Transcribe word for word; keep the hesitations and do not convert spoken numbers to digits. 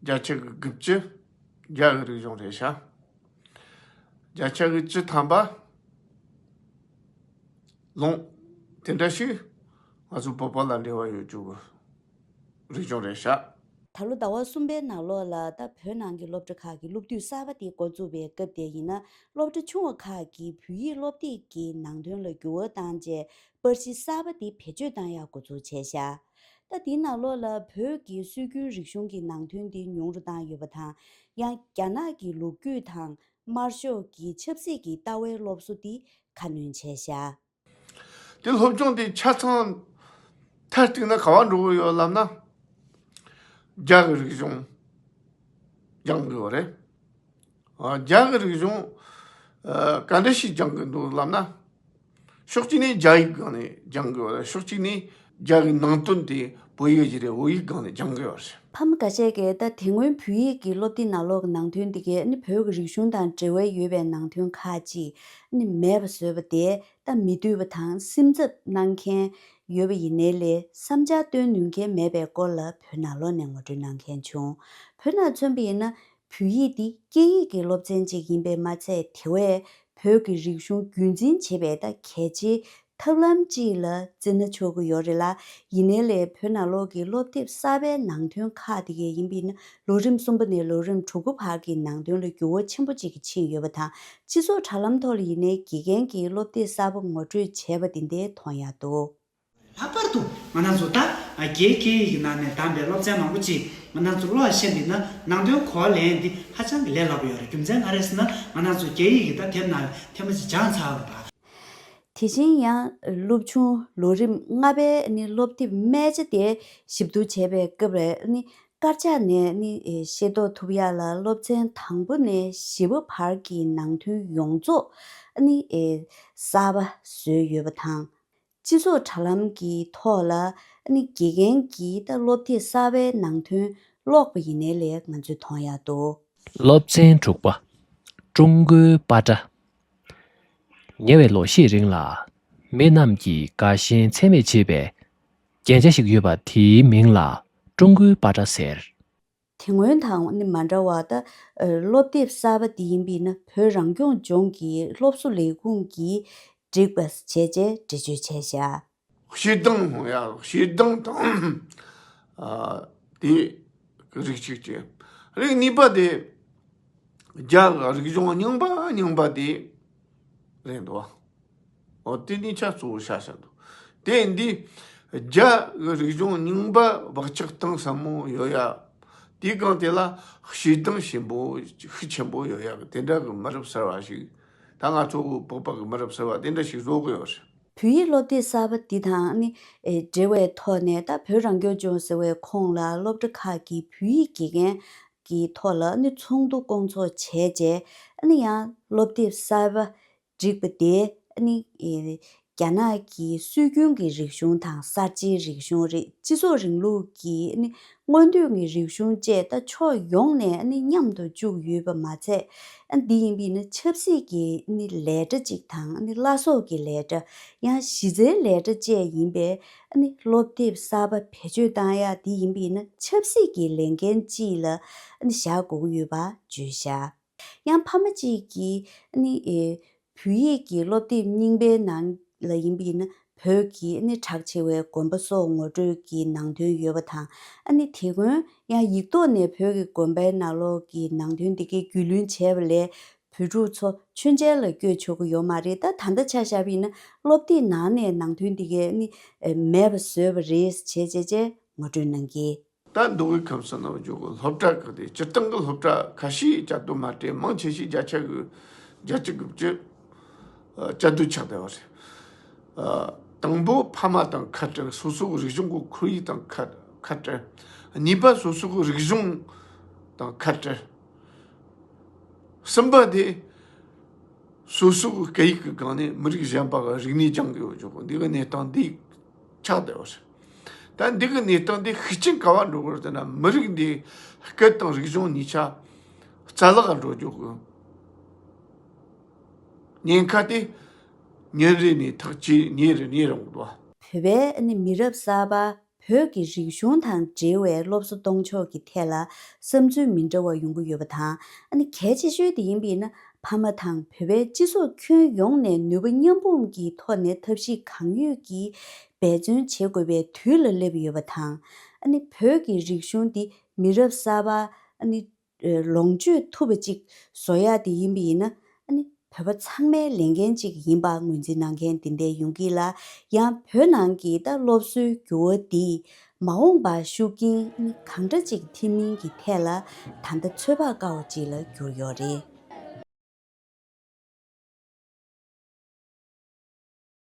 བརྒྱ་ཆ་གི་དགུ་བཅུ་རྒྱ་གི་རིག་གཞུང་རེད་ཤག་བརྒྱ་ཆ་གི་བཅུ་ཐམ་པ་ལུང་། དེ་འདྲ་ཞིག་ང་ཚོ་བོད་པ་ལ་འབྲེལ་བ་ཡོད་རྒྱུ་གི་རིག་གཞུང་རེད་ཤག་ད་ལོ་ཟླ་བ་གསུམ་པའི་ནང་ལོགས་ལ་ད་བོད་ནང་གི་སློབ་གྲྭ་ཁག་གི་སློབ་དུས་གསར་པ་དེ་འགོ་འཛུགས་པའི་སྐབས་དེ་ཡིན་ན། སློབ་གྲྭ་ཆུང་བ་ཁག་གིས་བོད་ཡིག་སློབ་དེབ་ཀྱི་ནང་དོན་ལ་འགྱུར་བ་བཏང་རྗེས་པར་གཞི་གསར་པ་དེ་བེད་སྤྱོད་བཏང་ཡག་འགོ་འཛུགས་བྱས་ཤག་ད་དེའི་ནང་ལོགས་ལ་བོད་ཀྱི་སྲོལ་རྒྱུན་རིག་གཞུང་གི་ནང་དོན་དེ་ཉུང་རུ་བཏང་ཡོད་པ་དང་། ཡང་རྒྱ་ནག་གི་ལོ་རྒྱུས་དང་དམར་ཤོག་གི་ཆབ་སྲིད་ཀྱི་ལྟ་བའི་སློབ་གསོ་དེ་ཁ་སྣོན་བྱས་ཤག་དེ་སློབ་སྦྱོང་དེ་ཆ་ཚང་མཐར་གཏུགས་ན་ག་བ་འགྲོ་གི་ཡོད་ལབ་ན། རྒྱ་གི་རིག་གཞུང་སྦྱང་གི་ཡོད་རེད། ཨ། རྒྱ་གི་རིག་གཞུང་ཨ། ག་འདྲ་ཞིག་སྦྱང་གི་འདུག་ལབ་ན། ཕྱོགས་གཅིག་ནས་རྒྱ་ཡིག་སྒང་ནས་སྦྱང་གི་ཡོད་རེད། ཕྱོགས་གཅིག་ནས་རྒྱ་གི་ནང་དོན་དེ་བོད་ཡིག་ཅིག་རེད། བོད་ཡིག་སྒང་ནས་སྦྱང་གི་ཡོད་རེད། ཕ་མ་འགའ་ཤས་ཀྱིས་ད་དེ་སྔོན་བོད་ཡིག་གི་སློབ་དེབ་ནང་ལོགས་ཀྱི་ནང་དོན་འདི་གས་ནི་བོད་ཀྱི་རིག་གཞུང་དང་འབྲེལ་བ་ཡོད་པའི་ནང་དོན་ཁག་ཅིག་ནི་མེད་པ་བཟོས་པ་དེ་ད་མི་འདོད་པ་དང་སེམས་འཚབ་གནང་མཁན་ཡོད་པ་ཡིན་ནའི་ལས་བསམ་འཆར་བཏོན་ནུས་མཁན་མེད་པའི་སྐོར་ལ་བོད་ནང་ལོགས་ནས་ངོ་སྤྲོད་གནང་མཁན་བྱུང་། བོད་ནང་མཚོན་པ་ཡིན་ན། བོད་ཡིག་འདི་སྐད་ཡིག་གི་སློབ་ཚན་ཅིག་ཡིན་པས་མ་ཚད། དེ་བས་བོད་ཀྱི་རིག་གཞུང་རྒྱུན་འཛིན་བྱེད་པའི་ད་གལ་ཆེའི་ཐབས་ལམ་ཅིག་ལ་བརྩི་ན་ཆོག་གི་ཡོད་རེད་ལ། ཡིན་ནའི་ལས་བོད་ནང་ལོགས་ཀྱི་སློབ་དེབ་གསར་པའི་ནང་དོན་ཁག་དེ་གས་ཡིན་པས་ན་ལོ་རིམ་གསུམ་པ་ནས་ལོ་རིམ་དྲུག་པ་བར་གྱི་ནང་དོན་ལ་འགྱུར་བ་ཆེན་པོ་ཅིག་ཕྱིན་ཡོད་པ་དང་། སྤྱི་ཚོགས་དྲ་ལམ་ཐོག་ལ་ཡིན་ནའི་དགེ་རྒན་གྱིས་སློབ་དེབ་གསར་པ་ངོ་སྤྲོད་བྱས་པ་དེ་འདྲའི་མཐོང་ཡག་འདུག་ལྷག་པར་དུ་ང་རང་ཚོ་ད་རྒྱའི་སྐད་ཡིག་གི་ནང་ནས་བདམས་པའི་སློབ་ཚན་མང་པོ་ཅིག་ང་རང་ཚོ་ཀློག་ཤེས་པ་ཡིན་ན་ནང་དོན་གོ་བ་ལེན་ཡས་འདི་ཧ་ཅང་གི་ལས་སླ་པོ་ཡོད་རེད། རྒྱུ་མཚན་ག་རེ་ཟེར་ན་ང་རང་ཚོ་རྒྱ་ཡིག་གི་ད་དེབ་ནང་ཐེངས་མ་གཅིག་སྦྱངས་ཚར་བ་རེད་པ། དེ་བཞིན་ཡང་སློབ་ཆུང་ལོ་རིམ་ལྔ་པའི་ནི་སློབ་དེབ་སྨད་ཆ་དེ་ཞིབ་བསྡུར་བྱས་པའི་སྐབས་རེད། ནི་དཀར་ཆག་ནས་ནི་ཤེས་རྟོགས་ཐུབ་ཡག་ལ་སློབ་ཚན་དང་པོ་ནས་བཞི་པ་བར་གྱི་ནང་དོན་ཡོངས་རྫོགས་ནི་གསར་པ་བཟོས་ཡོད་པ་དང་། སྤྱི་ཚོགས་དྲ་ལམ་གྱི་ཐོག་ལ་ནི་དགེ་རྒན་གྱིས་ད་སློབ་དེབ་གསར་པའི་ནང་དོན་ཀློག་པ་ཡིན་ནའི་ལས་ང་ཚོས་མཐོང་ཡག་འདུག་སློབ་ཚན་དྲུག་པ། ཀྲུང་གོའི་པ་ཏྲ། ཉེ་བའི་ལོ་ཤས་རིང་ལ་མི་རྣམས་ཀྱིས་དགའ་ཞེན་ཚད་མེད་བྱེད་པའི་རྒྱན་ཆ་ཞིག་ཡོད་པ། དེའི་མིང་ལ་ཀྲུང་གོའི་པ་ཏྲ་ཟེར། དེ་སྔོན་དང་ནི་མ་འདྲ་བར་ད་སློབ་དེབ་གསར་པ་འདི་ཡིན་པས་ན་བོད་རང་སྐྱོང་ལྗོངས་ཀྱི་སློབ་གསོ་ལས་ཁུངས་ཀྱིས་བསྒྲིགས་པ་བྱས་རྗེས་འགྲེལ་བརྗོད་བྱས་བཞག་ཞེ་སྡང་ཡ། ཞེ་སྡང་དང་ཨ་དེ་རིགས་གཅིག་བྱས། རིགས་གཉིས་པ་དེ་རྒྱ་གི་རིག་གཞུང་རྙིང་པ་རྙིང་པ་དེ་རེད་འདུག་འོ་དེ་གཉིས་ཆ་གཙོ་བོ་ཆགས་བཞག་འདུག་དེ་འདི་རྒྱ་གི་རིག་གཞུང་རྙིང་པ་བག་ཆགས་གཏིང་ཟབ་མོ་ཡོད་ཡ། དེའི་སྒང་དེ་ལ་ཞེ་སྡང་ཆེན་པོ་ཤུགས་ཆེན་པོ་ཡོད་ཡ་གི་དེ་འདྲ་གི་མི་རབས་གསར་བ་ཞིག་ད་ང་ཚོ་བོད་པ་གི་མི་རབས་གསར་བ་དེ་འདྲ་ཞིག་བཟོ་གི་ཡོད་རེད། བོད་ཡིག་སློབ་དེབ་གསར་པ་འདི་དང་ནི་འབྲེལ་བའི་ཐོག་ནས་ད་བོད་རང་སྐྱོང་ལྗོངས་ཟེར་བའི་ཁོངས་ལ་སློབ་གྲྭ་ཁག་གི་བོད་ཡིག་དགེ་རྒན་གྱི་ཐོག་ལ་ནི་ཚོགས་འདུ་བསྐོང་ཚོགས་བྱས་རྗེས་ནི་ཡང་སློབ་དེབ་གསར་པ་བསྒྲིགས་པ་དེ་ནི་རྒྱ་ནག་གི་སྲོལ་རྒྱུན་གྱི་རིག་གཞུང་དང་གསར་བརྗེའི་རིག་གཞུང་རེད། སྤྱི་ཚོགས་རིང་ལུགས་ཀྱི་ནི་སྔོན་ཐོན་གྱི་རིག་གཞུང་བཅས་ད་ཕྱོགས་ཡོངས་ནས་ནི་མཉམ་དུ་བཅུག་ཡོད་པ་མ་ཚད། འདི་ཡིན་པས་ནི་ཆབ་སྲིད་ཀྱི་ནི་ལས་གྲྭ་གཅིག་དང་ནི་བླ་སྲོག་གི་ལས་གྲྭ། ཡང་གཞི་རྩའི་ལས་གྲྭ་བཅས་ཡིན་པས་ནི་སློབ་དེབ་གསར་པ་བེད་སྤྱོད་བཏང་ཡག་འདི་ཡིན་པས་ན་ཆབ་སྲིད་ཀྱི་ལས་འགན་གཅིག་ལ་ནི་བཞག་དགོས་ཀྱི་ཡོད་པ་བརྗོད་བཞག་ཡང་ཕ་མ་གཅིག་གིས་ནི་ཨེ་བོད་ཡིག་གི་སློབ་དེབ་རྙིང་པའི་ནང་ལ་ཡིན་པས་ན་བོད་ཀྱི་ནི་གྲགས་ཆེ་བའི་དགོན་པ་སོགས་ངོ་སྤྲོད་ཀྱི་ནང་དོན་ཡོད་པ་དང་། ཨ་ནི་དེ་སྔོན་ཡང་ཡིག་ཐོག་ནས་བོད་ཀྱི་དགོན་པའི་ནང་ལོགས་ཀྱི་ནང་དོན་འདི་གའི་རྒྱུས་ལོན་བྱས་པ་ལས་བོད་ཕྲུག་ཚོ་མཆོད་མཇལ་ལ་བསྐྱོད་ཆོག་གི་ཡོད་མ་རེད། ད་ད་ལྟ་ཆ་བཞག་པ་ཡིན་ན་སློབ་དེབ་ནང་ནས་ནང་དོན་འདི་གའི་ནི་མེད་པ་བཟོས་པ་རེད་ཅེས་བྱས་རྗེས་ངོ་སྤྲོད་གནང་གི། ད་མདོ་དབུས་ཁམས་གསུམ་ནང་བཞུགས་ཀྱི་སློབ་གྲྭ་ཁག་དེ་སྤྱིར་བཏང་གི་སློབ་གྲྭ་ཁ་ཤས་བཅད་དོ་མ་སྤྲད། མང་ཆེ་ཤོས་བརྒྱ་ཆ་གི་བརྒྱད་ཅུ་དགུ་བཅུ་བཅད་དོ་ཆགས་བསྡད་པ་རེད། དང་པོ་ཕ་མ་དང་ཁ་བྲལ། སོ་སོ་གི་རིག་གཞུང་གི་ཁོར་ཡུག་དང་ཁ་ཁ་བྲལ། གཉིས་པ་སོ་སོ་གི་རིག་གཞུང་དང་ཁ་བྲལ། གསུམ་པ་དེ་སོ་སོ་གི་སྐད་ཡིག་གི་སྒང་ནས་མི་རིགས་གཞན་པ་གི་རིག་གནས་སྦྱང་གི་ཡོད་ཆོག་འདི་གི་གནས་སྟངས་འདི་ཆགས་བསྡད་པ་རེད། ད་འདི་གི་གནས་སྟངས་འདི་ཤུགས་རྐྱེན་ག་བ་འགྲོ་གི་རེད་ཟེར་ན། མི་རིགས་འདི་སྐད་དང་རིག་གཞུང་གཉིས་ཆ་རྩ་བརླག་འགྲོ་རྒྱུ་གི་ཉེན་ཁ་དེ་ཉིན་རེ་ནས་ཐག་ཇེ་ཉེ་རུ་ཉེ་རུ་འགྲོ། བོད་པའི་ནི་མི་རབས་གསར་པ་ བོད་ཀྱི་རིག་གཞུང་དང་འབྲེལ་བའི་སློབ་གསོ་གཏོང་ཕྱོགས་ཀྱི་ཐད་ལ་བསམ་ཚུལ་མི་འདྲ་བ་ཡོང་གི་ཡོད་པ་དང་། ཨ་ནི་གལ་ཆེ་ཤོས་དེ་ཡིན་པ་ཡིན་ན། ཕ་མ་དང་བོད་པའི་སྤྱི་ཚོགས་ཁྱོན་ཡོངས་ནས་ནུས་པ་མཉམ་སྤུངས་ཀྱི་ཐོག་ནས་ཐབས་ཤེས་གང་ཡོད་ཀྱིས་འབད་བརྩོན་བྱེད་དགོས་པའི་དུས་ལ་སླེབས་ཡོད་པ་དང་། ཨ་ནི་བོད་ཀྱི་རིག་གཞུང་འདི་མི་རབས་གསར་པ། ཨ་ནི་ལོངས་སྤྱོད་ཐུབ་པ་ཅིག་བཟོ་ཡག་དེ་ཡིན་པ་ཡིན་ན། ཨ་ནི་བོད་པ་ཚང་མའི་ལས་འགན་ཅིག་ཡིན་པ་ངོས་འཛིན་གནང་མཁན་དེ་འདྲ་ཡོང་གི་ལ། ཡང་བོད་ནང་གི་ད་སློབ་གསོའི་འགྱུར་བ་འདིས་མ་འོངས་པར་ཤུགས་རྐྱེན་ཨ་ནི་གང་འདྲ་ཅིག་ཐེབས་མིན་གྱི་ཐད་ལ་ད་ལྟ་ཚོད་དཔག་དཀའ་བ་ཅིག་ལ་གྱུར་ཡོད་རེད།